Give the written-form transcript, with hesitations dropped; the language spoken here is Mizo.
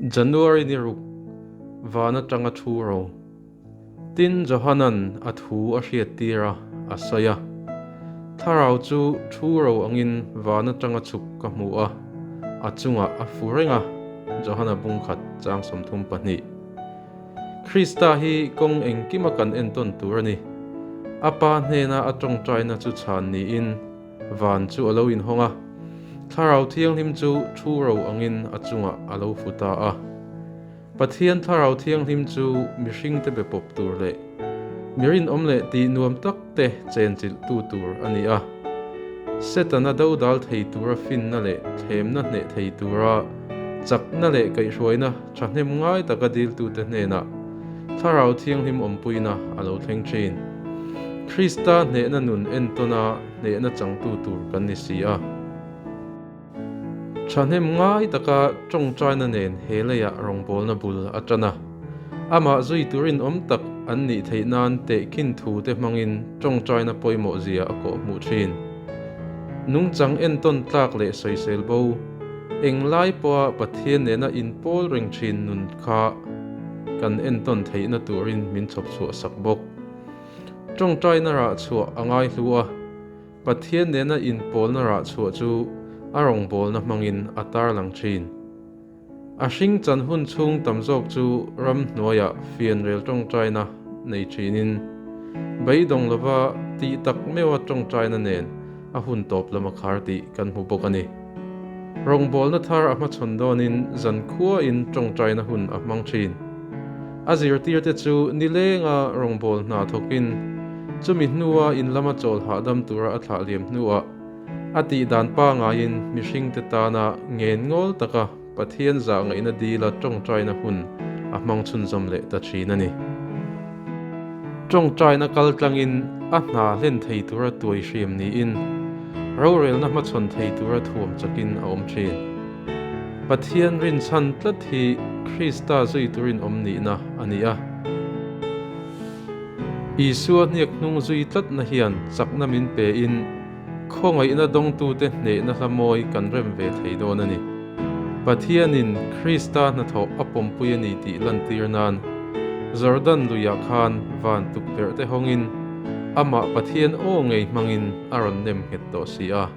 January ni ruk van atanga thu ro. Tin, Johanan a thu a hriattir a, a sawi a, Thlarau chu thu ro angin van atanga chhuk ka hmu a, a chungah a fu reng a, Johana bungkhat chang 32. Krista hi kawng engkima kan entawn tur a ni. A Pa hnena a tawngtaina chu chhan niin van chu a lo inhawng a, Thlarau Thianghlim chu thu ro angin a chungah a lo fu ta a. Pathian Thlarau Thianghlim chu mihringte be pawp tur leh mi rinawm leh tih nuam tak te chenchilhtu tur a ni a. Setana dodal thei tura finna leh thlemna hneh thei tura chakna leh kaihhruaina thahnem ngai taka diltute hnenah Thlarau Thianghlim awmpuina a lo thleng thin. Krista hnehna nun entawna hnehna changtu tur kan ni si a. Thahnem ngai taka tawngtaina nen he leiah rawngbawlna bul a tan a. Amah zui turin awm tak an nih theih nan tehkhin thu te hmangin tawngtaina pawimawh zia a kawh hmuh thin. Nungchang entawn tlak leh sawisel bo, englai pawha Pathian nena inpawl reng thin nun kha kan entawn theihna turin min chhawp chhuah sak bawk. Tawngtaina rah chhuah a ngai hlu a. Pathian nena inpawlna rah chhuah chu a rawngbawlna hmangin a tarlang thin. A hring chan hun chhung tam zawk chu ramhnuaiah fianrel tawngtaina nei thinin, beidawng lova tih tak meuha tawngtaina nen a hun tawp lam a khar tih kan hmu bawk a ni. Rawngbawlna thar a hmachhawn dawnin zankhuain tawngtaina hun a hmang thin. A zirtirte chu nilenga rawngbâwl hna thawkin, chumi hnua in lama chawl hahdam tura a thlah liam hnuah a tih dan pangaiin mihringte tana ngen ngawl taka Pathian zah ngaihna dila tawngtaina hun a hmang chhunzawm leh ta thin a ni. Tawngtaina kal tlangin a hna hlen thei tura tuai hriam niin, rorelna hmachhawn thei tura thuam chakin a awm thin. Pathian rinchhan tlat hi Krista zui turin awm nihna a ni a. Isua hniak hnung zui tlatna hian chakna min pein khawngaihna dawngtute hnehna hla mawi kan rem ve thei dawn a ni. Pathianin Krista hnathawh a pawmpui a ni tih lantir nan Jordan luiah khan van tukverhte hawngin amah Pathian aw ngei hmangin a rawn nem nghet tawh si a.